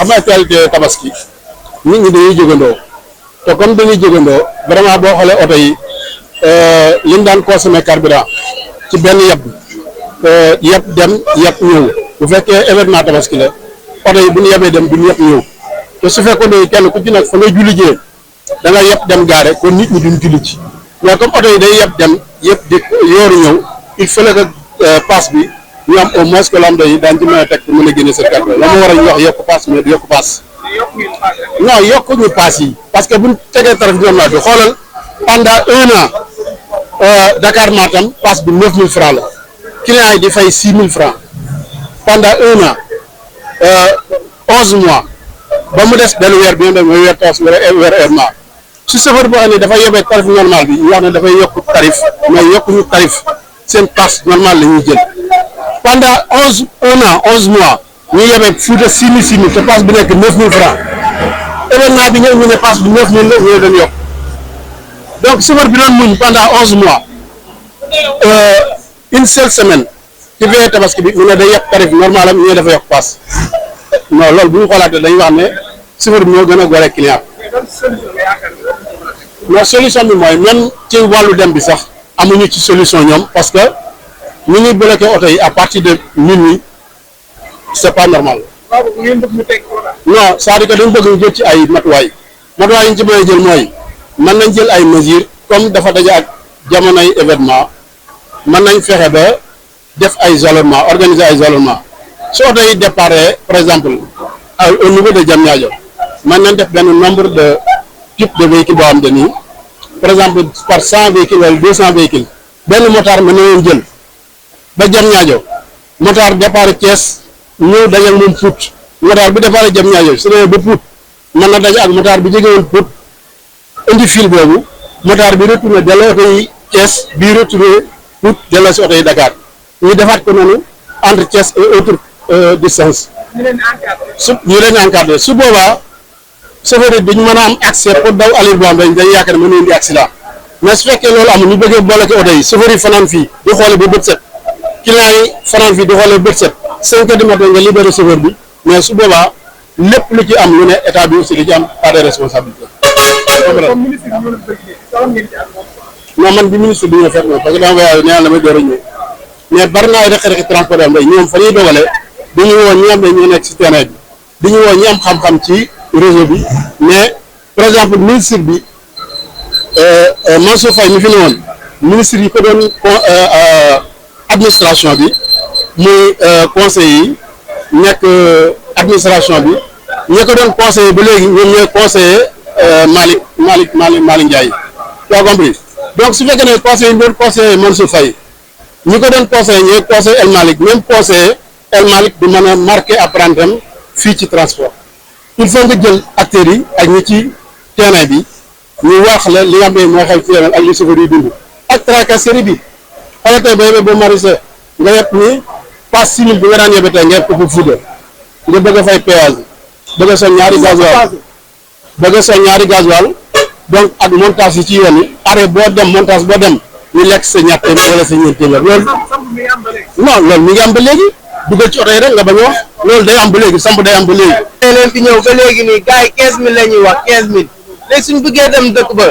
xam nga actualité tabaski nit ñi dañuy jógandoo te comme dañuy jógandoo vraiment boo xoolee oto yi li ñu daan consommer carburant ci benn yeb dem yeb ñëw bu fekkee événement tabaski la oto yi bu ñu yebee dem du ñu yeb ñëw te su fekkoon ne kenn ku ci nekk fa ngay julli jee da nga yeb dem gaare kon nit ñi duñ julli ci mais comme oto yi day yeb dem yëpp di yooru ñëw il fallait que passe bi ñu am au moins que lambda yi daan ci mën a teg pour mën a génne seen carte la ma war a ñu wax yokk passe mais du yokk passe non yokk ñu passe yi parce que buñ tegee tarif normal bi xoolal pendant 1 an Dakar Matam passe bi 9000 francs la client yi di fay 6000 francs pendant 1 an 11 mois ba mu des benn weer bi nga dem mooy weer taas weer erma su chauffeur boo xam ne dafay yóbbee tarif normal bi ñu wax ne dafay yokk tarif mais yokkuñu tarif seen passe normal la ñuy jël pendant 1 an 11 mois ñu yóbbee Fouta 6000 te passe bi nekk 9000 francs événement bi ñëw ñu ne passe bi 9000 la ñu doon yokk donc chauffeur bi doon muñ pendant 11 mois une seule semaine ci veille tabaski bi mu ne day yokk tarif normal am ñu dafa yokk passe non loolu bu ñu xoolaatee dañuy wax ne chauffeur bi moo gën a gore client mais solution bi mooy même ci wàllu dem bi sax amuñu ci solution ñoom parce que ñu ngi bloqué oto yi à partir de minuit c'est pas normal non c'est-à-dire que dañ bëgg ñu jël ci ay matuwaay yi ñu ci mën a jël mooy mën nañ jël ay mesures comme dafa daje ak jamonoy événement mën nañ fexe ba def ay isolement organiser ay isolement su oto yi départ par exemple au niveau de Diamniadio mën nañ def benn nombre de type de véhicule boo xam ne nii par exemple par 100 véhicules wala 200 véhicules benn motard mën na leen jël ba Diamniadio motard départ Thiès ñëw daje moom Pout motard bi départ Diamniadio su demee ba Pout mën na daje ak motard bi jóge woon Pout indi fil boobu motard bi retourné delloo oto yi Thiès bii retourné Pout delloo si oto yi Dakar ñu defaat ko noonu entre Thiès et autres distance ñu leen encadré su boobaa chauffeur yi duñ mën a am accès pour daw alir boo xam dañ yaakaar ne mën na indi accident mais su fekkee loolu amul ñu bëggee boole ko oto yi chauffeur yi fanaan fii di xoole ba bët set client yi fanaan fii di xoole ba bët set 5 heures du matin nga libéré chauffeur bi mais su boobaa lépp lu ci am lu ne état bi aussi di ci am pas de responsabilité. non man bi ministre bi ñu fekk moom parce que dama voyagé nee naa damay door a ñëw mais bari naa ay rëq-rëq transport am day ñoom fa ñuy dogale di ñu woo ñi nga xam ne ñoo nekk ci terrain bi di ñu woo ñi am xam-xam ci réseau bi mais par exemple ministre bi Mansour Faye mi fi ñëwoon ministre yi ko doon administration bi muy conseil yi nekk administration bi ñi ko doon conseiller ba léegi ñoom ñooy conseiller Malick Ndiaye tu as compris donc su fekkee ne conseil yi doon conseiller Mansour Faye ñi ko doon conseiller ñooy conseil El Malick même conseiller El Malick du mën a marqué apprenti am fii ci transport il faut nga jël acteurs yi ak ñi ci terrain bi ñu wax la li nga xam ne moo xew ci yeneen ak li chauffeur yi dund ak tracasserie bi xale tey ba yebee ba marisé nga yeb ni passe 6000 bi nga daan yebe tey nga yeb ko pour Fouta nga bëgg a fay péage bëgg a soñ ñaari gasoil donc ak montage yi ci yoon yi arrêt boo dem montage boo dem ñu lekk sa ñaar téeméer wala sa ñeent téeméer loolu non loolu mi ngi am ba léegi dugal ci oto yi rek nga bañ a wax loolu day am ba léegi samp day am ba léegi leen fi ñëw ba léegi nii gars yi 15000 la ñuy wax 15000 léegi suñu bëggee dem dëkk ba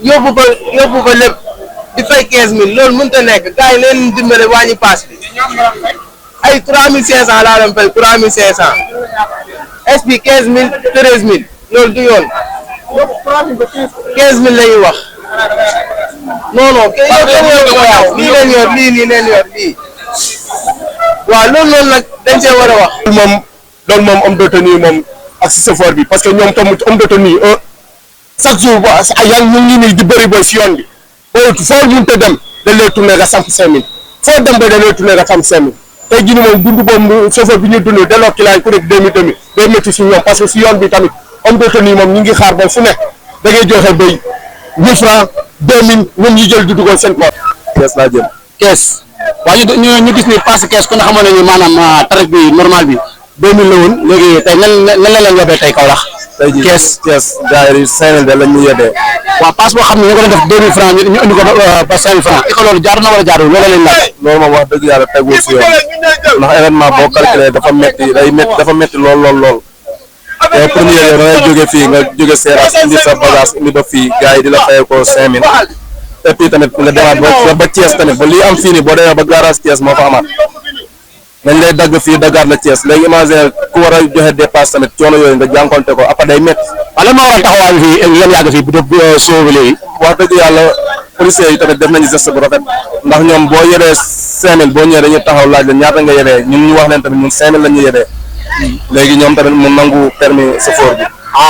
yóbbu ba lépp di fay 15000 loolu mënut a nekk gars yi leen dimbale wàññi paas bi ay 3500 laa leen fay 3500 SP 15000 13000 loolu du yoon 15000 la ñuy wax non non lii leen yor lii leen yor lii waaw loolu noonu nag dañ see war a wax. loolu moom homme de tenue moom ak si chauffeur bi parce que ñoom tamit homme de tenue chaque jour ñu ngi nii di bëri booy si yoon bi booy foo mënta dem dañ lay tourné nga samp 5000 foo dem ba dañ lay tourné nga samp 5000 tey jii moom dund boobu chauffeur bi ñuy dund delloo client ku nekk 2000 day métti si ñoom parce que si yoon bi tamit homme de tenue moom ñu ngi xaar ba fu nekk da ngay joxe béy 1000 francs 2000 ñun ñu jël di dugal seen poche. kees laa jëm kees waaye ñu gis ni passe kees ku ne xamoon nañu maanaam tarif bi normal bi 2000 la woon léegi tey nan la leen yóbbee tey Kaolack tey jii kees gars yi 5000 de lañ ñu yeddee. waaw passe boo xam ne ñu ko doon def 2000 francs ñu indi ko ba 5000 francs est-ce que loolu jaar na wala jaarul loolu leen laaj. loolu moom wax dëgg yàlla tegul si yoon ndax événement boo calculé dafa métti lool. te premier yow da ngay jóge fii nga jóge Seras indi sa bagage indi ba fii gars yi di la fayee ko 5000 et puis tamit nga demaat ba Thiès tamit ba lii am fii nii boo demee ba garage Thiès moo fa amaat dañ lay dagg fii daggaat la Thiès léegi imaginer ku war a joxe dépasse tamit coono yooyu nga jànkonte ko après day métti. lan moo waral taxawaay fii yéen yàgg fii bu soo ba léegi. wax dëgg yàlla policiers yi tamit def nañu geste bu rafet ndax ñoom boo yebee 5000 boo ñëwee dañuy taxaw laaj la ñaata nga yebee ñun ñu wax leen tamit ñun 5000 la ñu yebee léegi ñoom tamit mu nangu permis chauffeur bi.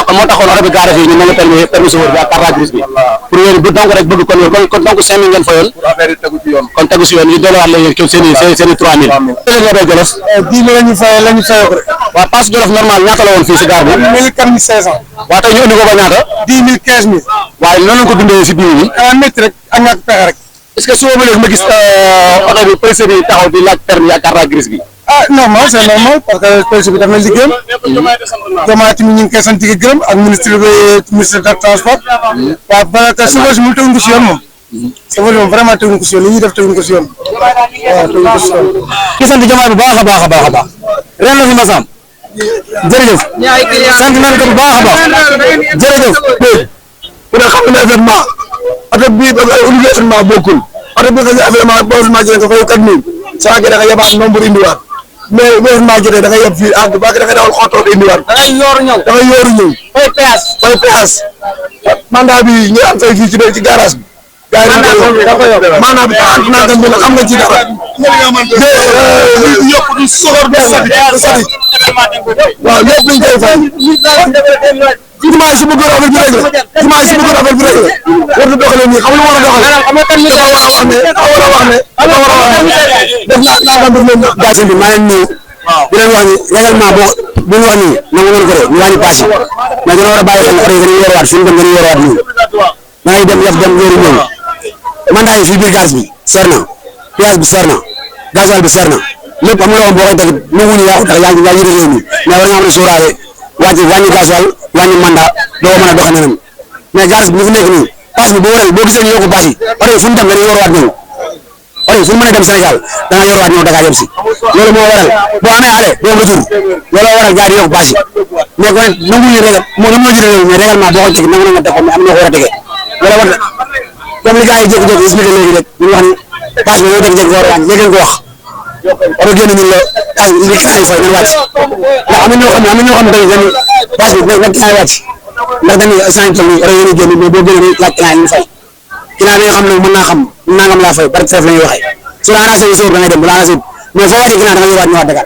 kon moo taxoon oto bi gaare fii ñu nangu permis chauffeur bi ak carte grise bi pour yéen bu donc rek bëgg kon donc 5000 ngeen fayoon. affaire yi tegu ci yoon. kon tegu si yoon ñu delluwaat léegi seen i 3000. léegi Jolof. 10 000 la ñu fayoo ko rek. waaw passe Jolof normal ñaata la woon fii si gaar bi. 1500. waaw tey ñu indi ko ba ñaata. 10 000 15 000. waaye noonu la ko dundee si biir yi. métti rek ak ñàkk pexe rek. est-ce que su ma léegi ma gis oto bi policier bi taxaw di laaj permis ak carte grise bi. Normal c'est normal parce que policier bi daf na liggéeyam. Diomaye tamit ñu ngi koy sant di gërëm ak ministre de transport. waaw parce que chauffeur si mu teguñ ko si yoon moom. chauffeur moom vraiment teguñ ko si yoon li ñuy def teguñ ko si yoon. waaw teguñ ko si yoon. di sant Diomaye bu baax a baax a baax a baax. ren la fi Massam. jërëjëf. sant nañ ko bu baax a baax. jërëjëf. ku ne xam ne événement oto bii événement bokkul oto bi nga événement boo jotee nga fay 4000 saa da nga yebaat nombre indiwaat mais événement jotee da nga yeb fii àgg ba da nga dawal xottoon indiwaat. da ngay yooru ñëw. fay péage. mandat bi ñu am fay fii ci garage bi. gars yi dañ koy yokk maanaam bi 30 nangam bi la xam nga ci dara. yokk du soxor du sadi. waaw lépp lañ koy fay. jumaa si bëgg affaire bi rek la jumaa si bëgg affaire bi rek la war na doxalee nii xam nga lu war a doxalee dafa war a wax ne def naa nangam def leen gaz bi maa leen nuyu di leen wax ni règlement bu ñu wax nii nangu ngeen ko de ñu wàññi paas yi mais dina war a bàyyi xel oto yi dañuy yorowaat suñu dem dañuy yorowaat nii da ngay dem yaf dem wéeru ñëw mandat yi fii biir gaz bi seer na péage bi seer na gasoil bi seer na lépp am na loo xam boo koy teg nanguwuñu yàqu tax yaa ngi réew mi mais war nga mën a sóoraale wàññi gasoil wàññi mandat doo ko mën a doxee neneen mais gaz bi ñu fi nekk nii paas bi boo gisee ñu yokku paas yi oto yi fu ñu dem dañuy yorowaat ñëw oto yi fu ñu mën a dem Sénégal da nga yorowaat ñëw Dakar yem si loolu moo waral boo amee aller doo am retour looloo waral gars yi yokku paas yi mais kon nanguwuñu régal moo ñu mën a jëlee réew mais règlement boo ko teg nangu na nga teg ko mais am na ko war a tegee loolu war comme li gars yi jékki-jékki expliqué léegi rek ñu wax ni paas bi ñoo jékki-jékki ko war a wàññi léegi ko wax oto génn ñun la paas bi li client yi fay nañ wàcc ndax am na ñoo xam ne tamit dañuy paas bi nag client yi wàcc ndax dañuy sant tool yi oto yi ñuy génn mais boo génnee laaj client yi ñu fay client yi nga xam ne mën naa xam nangam laa fay parce que foofu la ñuy waxee su la arrangé wu sóor da ngay dem bu la arrangé mais foo wàccee client da nga ñëwaat ñëwaat Dakar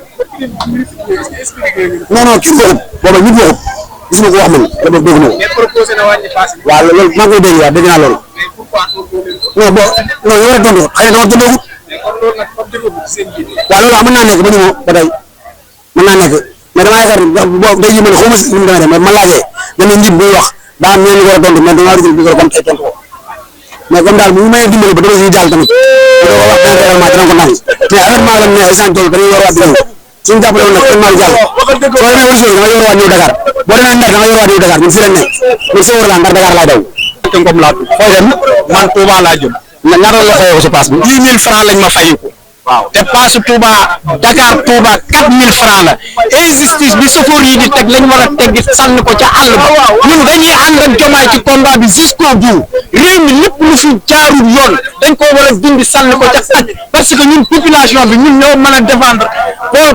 non kii waxut booba nit waxut gis nga ko wax man la boog dégg na ko waaw loolu maa ngi koy dégg waaw dégg naa loolu non bon non yow rek tontu xëy na dama tontu waaw loolu mën naa nekk ba ñu ba tey mën naa nekk mais damaa yaakaar boo day ji man xaw ma si li mu demee mais ma laajee dama njiit buy wax daa am ñooñu war a tontu mais damaa war a jël micro comme tey tontu ko mais comme daal bu ñu mënee dimbali ba dama siy jàll tamit doo ko wax dana ko nangu mais événement la ne instant tool dañuy yor waat di ñëw suñu jàppale woon nag événement jàll soo demee aussi da nga yor waat ñëw Dakar boo demee Ndar da nga yor waat ñëw Dakar ñun fii lañ ne man soo war laa Ndar Dakar laay daw comme laa fooy dem man Touba laa jëm ñaata la xëyoo si paas bi 10 000 francs lañ ma fay ko waaw te paas Touba Dakar Touba 4 000 francs la injustice bi chauffeur yi di teg lañ war a teggi sànni ko ca àll ba ñun dañuy ànd ak Diomaye ci combat bi jusqu'au bout réew mi lépp lu fi jaarul yoon dañ ko war a dindi sànni ko ca tàj parce que ñun population bi ñun ñoo mën a défendre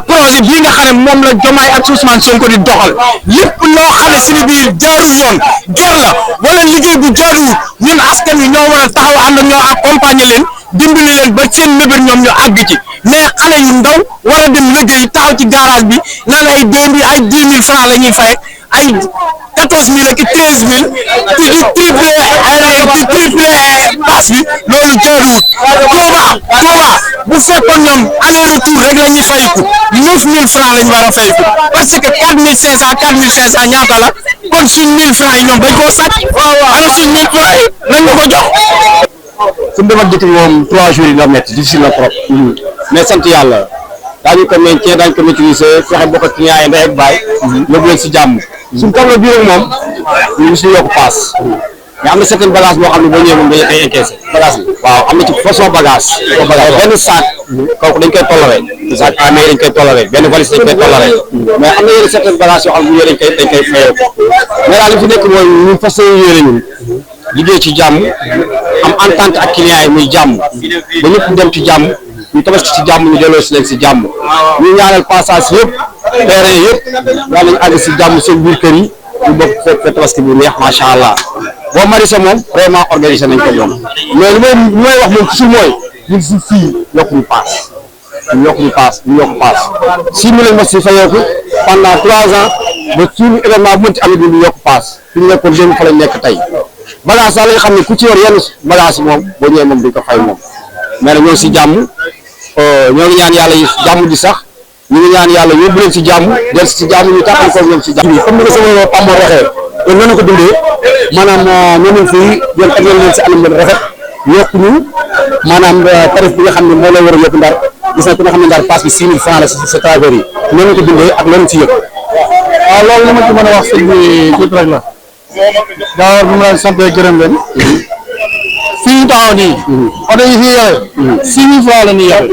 projet bii nga xam ne moom la Diomaye ak Ousmane Sonko di doxal lépp loo xam ne suñu biir jaarul yoon ger la wala liggéey bu jaaruwul ñun askan wi ñoo war a taxaw ànd ak ñoo accompagner leen dimbali leen ba seen mébét ñoom ñu àgg ci mais xale yu ndaw war a dem liggéey taxaw ci garage bi naan ay 2000 ay 10 000 francs la ñuy fay ay 14 000 ak 13 000 di triplé pass bi loolu jaaduwul Touba bu fekkoon ñoom aller retour rek la ñuy fayiku 9000 francs lañ war a fayiku parce que 4500 ñaata la kon suñ 1000 francs yi ñoom dañ koo sàcc ana suñ 1000 francs yi nañ ko jox. suñu defar dëkk bi moom 3 jours yi nga métti difficile na trop mais sant yàlla daañu ko maintien daañu ko maîtriser fexe bokk ak client yi ndey ak baay yóbbu leen si jàmm suñ tableau bii rek moom ñu ngi si yokk paas mais am na certain bagage boo xam ne boo ñëwee moom dañu koy encaissé bagage bi waaw am na ci façon bagage benn sac kooku dañ koy toléré sac à main dañ koy toléré benn valise dañ koy toléré mais am na yenn certain bagage yoo xam ne bu ñëwee dañ koy fayoo mais daal li fi nekk mooy ñun fas yéene ñun liggéey ci jàmm am entente ak clients yi muy jàmm ba ñëpp dem ci jàmm ñu tabaski ci jàmm ñu delloo si leen si jàmm ñu ñaanal passage yëpp terrain yëpp yàlla nañu àgg si jàmm seen biir kër yi ñu bokk fekk tabaski bu neex macha allah boo marisa moom vraiment organisé nañ ko moom mais li may wax moom toujours mooy ñun si fii yokkuñu paas ñu yokk paas 6 000 lañ ma si fayeeku pendant 3 ans ba suñu événement bu mënti amit ñu yokk paas fi ñu nekkoon démb fa lañ nekk tey bagage sax lañ xam ne ku ci yor yenn bagage moom boo ñëwee moom duñ ko fay moom mais nag ñoo si jàmm ñoo ngi ñaan yàlla yi jàmm di sax ñu ngi ñaan yàlla yóbbu leen si jàmm del si jàmm ñu tàqal ko ñoom si jàmm comme ni ko sama Pamor waxee te noonu ko dundee maanaam ñoo fii jël ak leen si anam bu rafet yokku ñu maanaam tarif bi nga xam ne moo lay war a yokk ndar gis na ku nga xam ne ndar passe bi 6 000 francs la si sa travers yi noonu ko dundee ak loolu si yëg waaw loolu li ma ci mën a wax sëñ bi tuuti rek la daaw bi ma leen sant gërëm leen fii ñu taxaw nii oto yi fii yore 6 000 francs la ñuy yore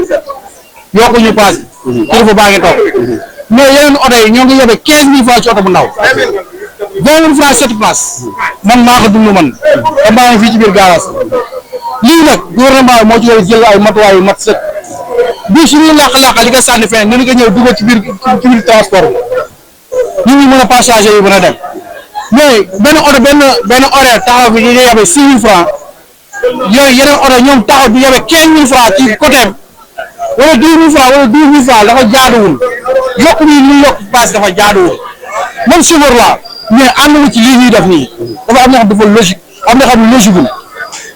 yokku ñu paas kilifa baa ngi toog mais yeneen oto yi ñoo ngi yore 15 000 francs ci oto bu ndaw 20 000 francs 7 places man maa ko dund man te maa ngi fii ci biir gaaraas lii nag gouvernement moo ci war a jël ay matuwaay yu mat sëkk bii su ñuy làq-làq li nga sànni feneen ni nga ñëw dugal ci biir transport bi ñu mën a passager yi mën a dem mais benn oto benn horaire taxaw bi ñu yabe 6 000 francs yooyu yeneen oto ñoom taxaw bi yabe 15 000 francs ci côté wala 10 000 francs wala 12 000 francs dafa jaaduwul yokk bi ñu yokk pass dafa jaaduwul man chauffeur laa mais ànd na ci lii ñuy def nii dafa am na xam dafa logique am na xam ne logique wul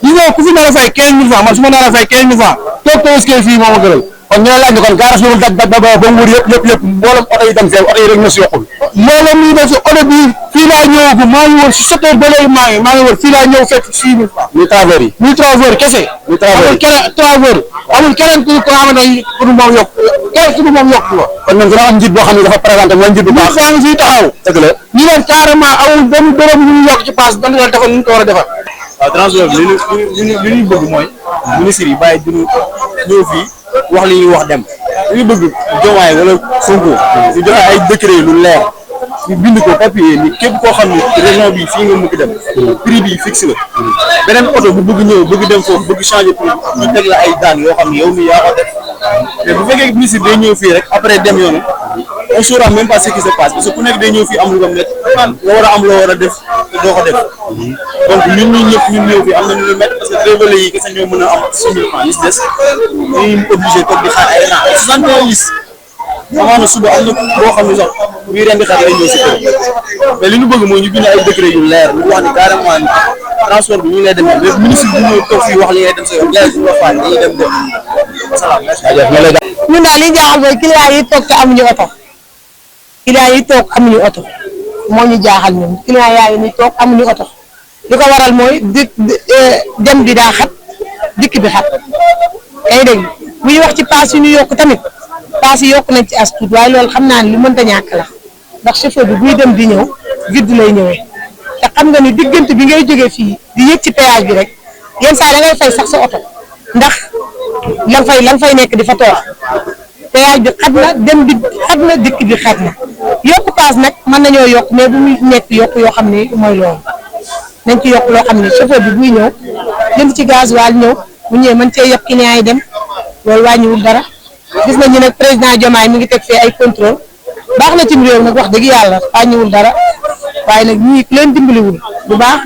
gis nga ku fi nar a fay 15 000 francs man su ma nar a fay 15 000 francs toog tabaski fii moo ma gënal kon ñu laaj ne kon gaaraas bi ba mu wër yëpp mboolem oto yi dem fee oto yi rek ñoo si yokkul mboolem yi def si oto bi fii laa ñëwagum maa ngi wër si 7 heures ba léegi maa ngi wër fii laa ñëw fekk 6 000 francs muy travers yi muy travers kese muy travers amul keneen ku xamante ne pour moom yokk keneen ku moom yokk ko kon nag dina am njiit boo xam ne dafa présenté mooy njiit bu baax faa ngi fii taxaw dëgg la ñu leen carrément amul benn dërëm ñu yokk ci paas dañ leen defal ñu ko war a defal waaw transport bi li ñu bëgg mooy ministre yi bàyyi duñu ñëw fii wax li ñuy wax dem li ñu bëgg Diomaye wala Sonko ñu joxe ay décret lu leer ñu bind ko papier ni képp koo xam ne région bi fii nga mën dem prix bi fixe la beneen oto bu bëgg ñëw bëgg dem foofu bëgg changer prix ñu teg la ay daan yoo xam ne yow mi yaa ko def mais bu fekkee ministre day ñëw fii rek après dem yoonu on saura même pas ce qui se passe parce que ku nekk day ñëw fii am lu nga métti nga war a am loo war a def te doo ko def donc ñun ñun ñëw fii am na ñu lu métti parce que révélé yi kese ñoo mën a am 6 000 francs li si des ñuy obligé toog di xaar ay rang 61 liste amaana suba am na boo xam ne sax buy ren di xaar lay ñëw si kër mais li ñu bëgg mooy ñu bind ay décret yu leer ñu wax ni carrément ni transport bi ñu lay demee mais ministre bi ñëw toog fii wax li ngay dem sa yoon gars yi la faal dañuy dem dem wasalaam ñun daal li ñu jaaxal mooy client yi toog te amuñu oto client yi toog amuñu oto moo ñu jaaxal ñun client yaa ngi ni toog amuñu oto li ko waral mooy dem bi daa xat dikk bi xat kay dégg bu ñu wax ci paas yi ñu yokk tamit paas yi yokk nañ ci as tuut waaye loolu xam naa ne lu mënta ñàkk la ndax chauffeur bi buy dem di ñëw vide lay ñëwee te xam nga ni diggante bi ngay jógee fii di yëg ci péage bi rek yenn saa da ngay fay sax sa oto ndax lan fay nekk di fa toog péage bi xat na dem bi xat na dikk bi xat na yokk paas nag mën nañoo yokk mais bu muy nekk yokk yoo xam ne mooy loolu nañ ci yokk loo xam ne chauffeur bi buy ñëw jënd ci gasoil ñëw bu ñëwee mën cee yokk client yi dem loolu wàññiwul dara gis nañu nag président Diomaye mi ngi teg fee ay contrôle baax na ci réew nag wax dëgg yàlla wàññiwul dara waaye nag ñii leen dimbaliwul bu baax